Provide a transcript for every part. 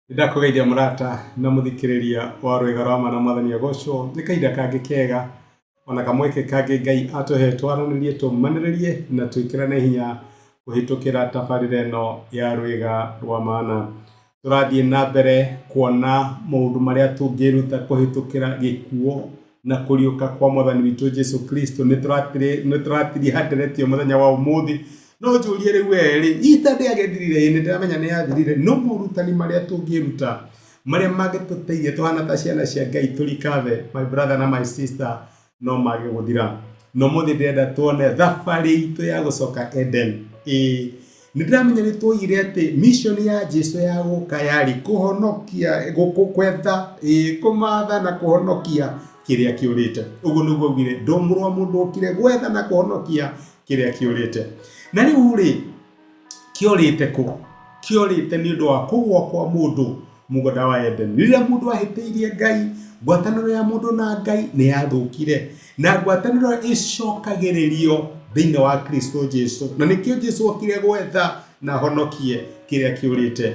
Nĩndakũgeithia mũrata na mũthikĩrĩria wa rwĩga rwa ma na mwathani agocwo. Nĩ kahinda kangĩ kega ona kamweke kangĩ Ngai atũhe twaranĩrie tũmanĩrĩrie na twĩkĩrane hinya kũhĩtũkĩra tabarĩra ĩno ya rwĩga rwa mana. Tũrathiĩ na mbere kuona maũndũ marĩa tũngĩruta kũhĩtũkĩra gĩkuũ na kũriũka kwa mwathani witũ Jesu Kristo. Nĩ tũratiriha nderetio mũthenya wa ũmũthĩ. No njũrie rĩu we rĩ, Easter ndĩagĩthirire? Ĩĩ nĩ ndĩramenya nĩ yathirire, no morutani marĩa tũngĩruta marĩa mangĩtũteithia tũhana ta ciana cia Ngai tũrikathe, my brother na my sister, no mage gũthira. No mũthĩ ndĩrenda tuone thabarĩ itũ ya gũcoka Eden. Ĩĩ nĩ ndĩramenya nĩ tuoigire atĩ mission ya Jesu ya gũka yarĩ kũhonokia, gwetha, ĩĩ, kũmatha na kũhonokia kĩrĩa kĩũrĩte. Ũguo nĩguo augire, ndo mũrũ wa mũndũ okire gwetha na kũhonokia kĩrĩa kĩũrĩte. Na rĩu rĩ, kĩorĩte kũ? Kĩorĩte nĩ ũndũ wa kũgũa kwa mũndũ mũgũnda wa Eden. Rĩrĩa mũndũ ahĩtĩirie Ngai, ngwatanĩro ya mũndũ na Ngai nĩ yathũkire, na ngwatanĩro ĩcokagĩrĩrio thĩinĩ wa Kristo Jesu. Na nĩkĩo Jesu okire gwetha na honokie kĩrĩa kĩũrĩte.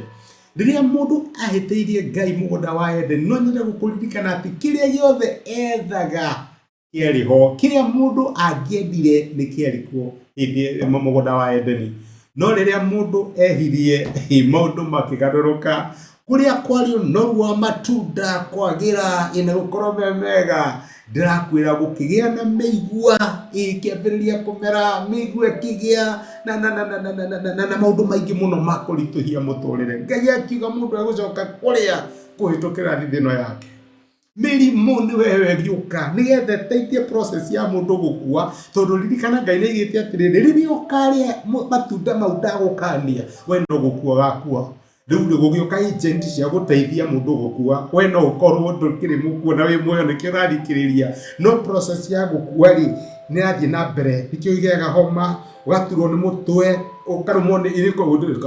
Rĩrĩa mũndũ ahĩtĩirie Ngai mũgũnda wa Eden, no nyende gũkũririkana atĩ kĩrĩa gĩothe ethaga kĩarĩ ho, kĩrĩa mũndũ angĩendire nĩ kĩarĩ kuo hĩndĩ mũgũnda wa Edeni. No rĩrĩa mũndũ ehirie, maũndũ makĩgarũrũka, kũrĩa kwarĩ ũnoru wa matunda kwagĩra na gũkorwo me mega, ndĩrakwĩra gũkĩgĩa na mĩigua ĩkĩambĩrĩria kũmera, mĩigua ĩkĩgĩa na na na na na na na na na maũndũ maingĩ mũno ma kũritũhia mũtũrĩre. Ngai akiuga mũndũ egũcoka kũrĩa kũhĩtũkĩra thithino yake. Mĩrimũ nĩwe ĩgĩũka nĩgetha ĩteithie process ya mũndũ gũkua, tondũ ririkana Ngai nĩ aigĩte atĩrĩrĩ, rĩrĩa ũkarĩa matunda mau ndagũkania, we no gũkua ũgakua. Rĩu rĩ, gũgĩũka agent cia gũteithia mũndũ gũkua, we no ũkorwo ndũkĩrĩ mũkuo na wĩ muoyo nĩkĩo ũrathikĩrĩria, no process ya gũkua rĩ, nĩ ĩrathiĩ na mbere, nĩkĩo ũgĩaga homa, ũgaturwo nĩ mũtwe, ũkarũmwo nĩ,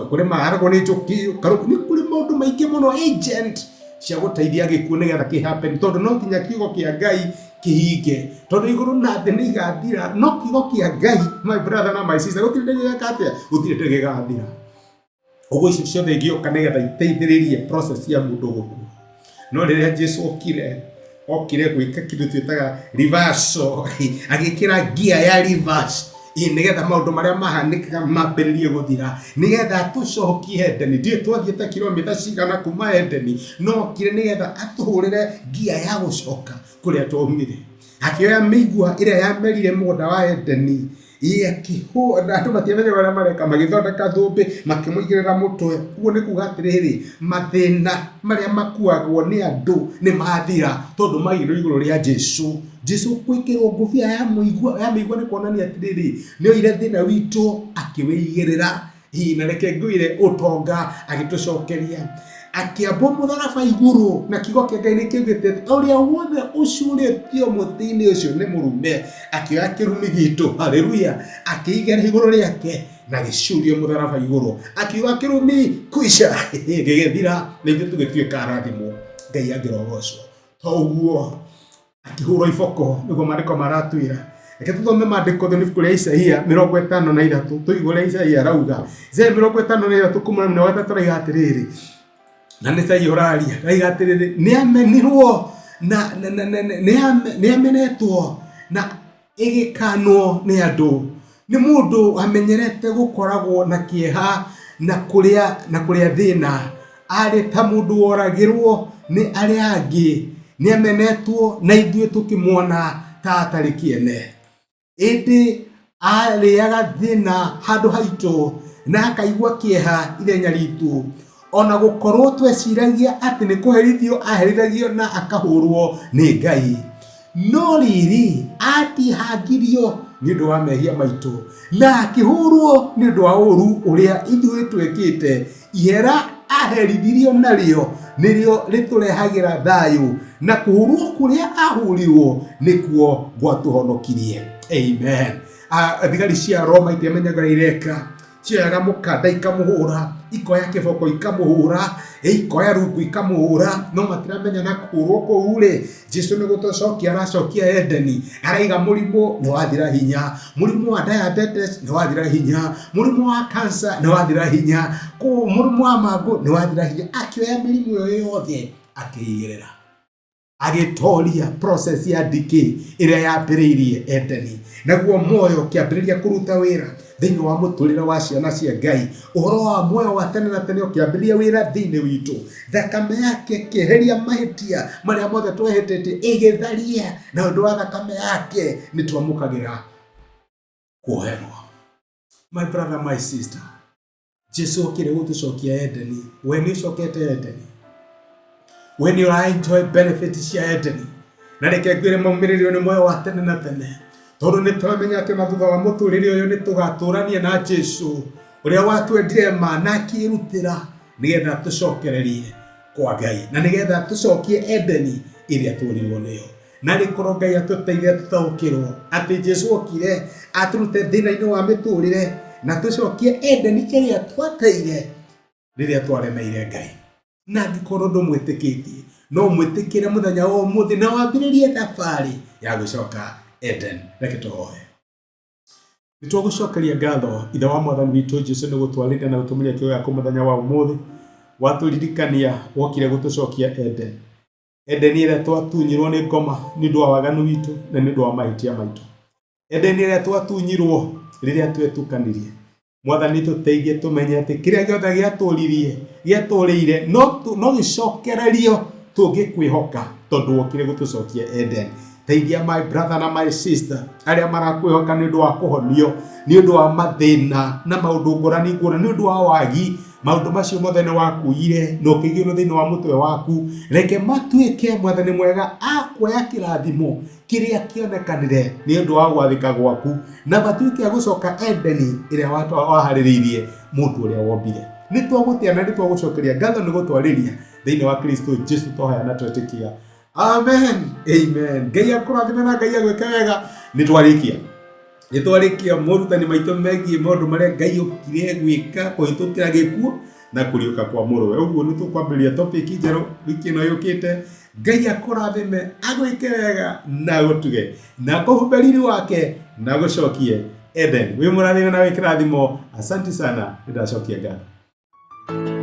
kũrĩ maharagwo nĩ njũkĩ, nĩ kũrĩ maũndũ maingĩ mũno agent cia gũteithia gĩkuũ nĩgetha kĩ happen, tondũ no nginya kiugo kĩa Ngai kĩhinge, tondũ igũrũ na thĩ nĩ igathira, no kiugo kĩa Ngai, my brother na my sister, gũtirĩ hĩndĩ gĩgeka atĩa, gũtirĩ hĩndĩ gĩgathira. Ũguo icio ciothe ingĩũka nĩgetha iteithĩrĩrie process ya mũndũ gũkua. No rĩrĩa Jesu okire, okire gwĩka kĩndũ twĩtaga reversal, agĩkĩra gear ya reverse, ĩ nĩgetha maũndũ marĩa mahanĩkaga mambĩrĩrie gũthira, nĩgetha atũcokie Edeni. Ndiũĩ twathiĩte kilomita cigana kuma Edeni, no okire nĩgetha atũhũrĩre gear ya gũcoka kũrĩa twaumire. Akĩoya mĩigua ĩrĩa yamerire mũgũnda wa Edeni, andũ matiamenyaga ũrĩa mareka, magĩthondeka thũmbĩ, makĩmũigĩrĩra mũtwe. Ũguo nĩ kuga atĩrĩrĩ, mathĩna marĩa makuagwo nĩ andũ nĩ mathira, tondũ maigĩrĩirwo igũrũ rĩa Jesu. Jesu gwĩkĩrwo ngũbia ya mũigua, ya mĩigua nĩ kuonania atĩrĩrĩ, nĩ oire thĩna witũ akĩwĩigĩrĩra. Ĩĩ, na reke ngwĩre, ũtonga agĩtũcokeria, akĩambwo mũtharaba igũrũ, na kiugo kĩa Ngai nĩ kĩugĩte atĩ ũrĩa wothe ũcurĩtio mũtĩ-inĩ ũcio nĩ mũrume. Akĩoya kĩrumi gitũ, haleluya, akĩigĩra igũrũ rĩake na agĩcurio mũtharaba igũrũ, akiuga kĩrumi kwisha, gĩgĩthira, na ithuĩ tũgĩtuĩka arathimwo. Ngai angĩrogocwo. To ũguo, akĩhũrwo iboko, nĩguo maandĩko maratwĩra. Reke tũthome maandĩko thĩinĩ ibuku rĩa Isaia 53, tũigue ũrĩa Isaia arauga. Isaia 53 kuma na 30 arauga atĩrĩrĩ, na nĩ Isaia ũraria, arauga atĩrĩrĩ, nĩ amenirwo na nĩ amenetwo na ĩgĩkanwo nĩ andũ. Nĩ mũndũ wamenyerete gũkoragwo na kĩeha na kũrĩa na kũrĩa thĩna. Arĩ ta mũndũ woragĩrwo nĩ arĩa angĩ. Nĩ amenetwo na ithuĩ tũkĩmuona ta atarĩ kĩene. Ĩndĩ arĩaga thĩna handũ haitũ na akaigua kĩeha ithenya ritũ. O na gũkorwo tweciragia atĩ nĩ kũherithio aherithagio na akahũrwo nĩ Ngai. No rĩrĩ, aatihangirio nĩ ũndũ wa mehia maitũ, na akĩhũrwo nĩ ũndũ wa ũũru ũrĩa ithuĩ twekĩte. Ihera aaherithirio narĩo nĩrĩo rĩtũrehagĩra thayũ, na kũhũrwo kũrĩa aahũrirwo nĩkuo gwatũhonokirie. Amen. Thigari cia Roma itiamenyaga ũrĩa ireka. Cioyaga mũkanda ikamũhũra, ikoya kĩboko ikamũhũra, ikoya rungu ikamũhũra, no matiramenya na kũhũrwo kũu rĩ, Jesu nĩ gũtũcokia aracokia Edeni, araiga mũrimũ nĩ wathira hinya, mũrimũ wa diabetes nĩ wathira hinya, mũrimũ wa cancer nĩ wathira hinya, mũrimũ wa mangũ nĩ wathira hinya, akĩoya mĩrimũ ĩyo yothe akĩigĩrĩra. Agĩtoria process ya decay ĩrĩa yambĩrĩirie Edeni, naguo muoyo ũkĩambĩrĩria kũruta wĩra thĩinĩ wa mũtũrĩre wa ciana cia Ngai. Ũhoro wa muoyo wa tene na tene ũkĩambĩrĩria wĩra thĩinĩ witũ. Thakame yake ĩkĩeheria mahĩtia marĩa mothe twehĩtĩtie, ĩgĩtharia, na ũndũ wa thakame yake nĩ twamũkagĩra kuoherwo. My brother, my sister, Jesu okire gũtũcokia Edeni. We nĩ ũcokete Edeni. We nĩ ũra enjoy benefit cia Edeni. Na reke ngwĩre maumĩrĩrio nĩ muoyo wa tene na tene. Tondũ nĩ tũramenya atĩ ona thutha wa mũtũrĩre ũyũ nĩ tũgatũrania na Jesu ũrĩa watwendire ma na akĩĩrutĩra nĩgetha tũcokererie kwa Ngai na nĩgetha tũcokie Edeni ĩrĩa tuorirwo nĩyo. Na rĩkorwo Ngai atũteithia tũtaũkĩrwo atĩ Jesu okire atũrute thĩna-inĩ wa mĩtũrĩre na tũcokie Edeni ĩrĩa twateire rĩrĩa twaremeire Ngai. Na angĩkorwo ndũmwĩtĩkĩtie, no ũmwĩtĩkĩre mũthenya wa ũmũthĩ na wambĩrĩrie thabarĩ ya gũcoka Eden. Reke tũhoe. Nĩ twagũcokeria ngatho Ithe wa Mwathani witũ Jesu nĩ gũtwarĩria na gũtũmĩria kiugo gĩaku mũthenya wa ũmũthĩ. Watũririkania wokire gũtũcokia Eden. Edeni ĩrĩa twatunyirwo nĩ ngoma nĩ ũndũ wa waganu witũ na nĩ ũndũ wa mahĩtia maitũ. Edeni ĩrĩa twatunyirwo rĩrĩa twetukanirie. Mwathani tũteithie tũmenye atĩ kĩrĩa gĩothe gĩatũririe gĩatũrĩire no, no gĩcokererio tũngĩkwĩhoka tondũ wokire gũtũcokia Eden. Teithia my brother na my sister arĩa marakwĩhoka nĩ ũndũ wa kũhonio, nĩ ũndũ wa mathĩna na maũndũ ngũrani ngũrani, nĩ ũndũ wa wagi. Maũndũ macio mothe nĩ wakuire na ũkĩigĩrwo thĩinĩ wa mũtwe waku. Reke matuĩke Mwathani mwega akuoya kĩrathimo kĩrĩa kĩonekanire nĩ ũndũ wa gwathĩka gwaku, na matuĩke a gũcoka Edeni ĩrĩa waharĩrĩirie mũndũ ũrĩa wombire. Nĩ twagũtĩa na nĩ twagũcokeria ngatho nĩ gũtwarĩria thĩinĩ wa Kristo Jesu twahoya na twetĩkia. Amen, amen. Ngai akũrathime na Ngai agwĩke wega. Nĩ twarĩkia, nĩ twarĩkia morutani maitũ megiĩ maũndũ marĩa Ngai okire gwĩka kũhĩtũkĩra gĩkuũ na kũriũka kwa mũrũwe. Ũguo nĩ tũkwambĩrĩria topic njerũ wiki ĩno yũkĩte. Ngai akũrathime, agwĩke wega na agũtuge na akũhumbe riri wake na agũcokie Eden. Wĩ mũrathime na wĩ kĩrathimo. Asante sana, nĩ ndacokia ngatho.